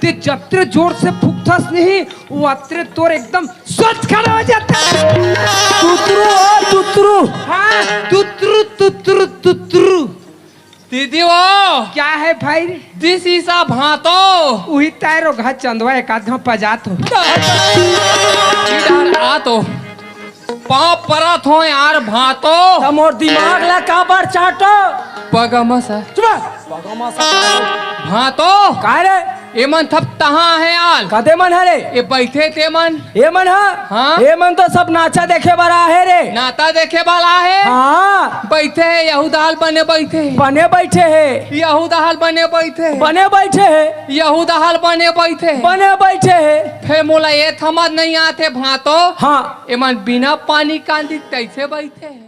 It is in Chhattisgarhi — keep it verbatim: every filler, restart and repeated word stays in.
ते जतरे जोर से फुकथस नहीं, वो अतरे तोर एकदम सोच खड़ा हो जाता है। तुतरू, ओ तुतरू। हाँ, तुतरू, तुतरू, तुतरू। दीदी वो। क्या है भाई? दिस इज अ भांतो। उही ताय रो घा चंदवा एक आध घा पजात हो। इधर आ तो। पाँव परत हो यार भांतो। त मोर दिमाग ला काबर चाटो? पगमा सा। चुप। पगमा सा। भांतो। का रे? एमन थप तहाँ हे आल। कदे मन हरे? ए बैठे ते मन। ए मन ह? हाँ। ए मन तो सब नाचा देखे बर आहे रे। नाता देखे वाला हे। हाँ। बैठे हे, यहूदा हाल बने बैठे हे। बने बैठे हे। यहूदा हाल बने बैठे हे। बने बैठे हे। यहूदा हाल बने बैठे हे। बने बैठे हे। फेर मोला ए थमत नहीं आते भांतो। हाँ। एमन बिना पानी कांदी कैसे बैठे हे?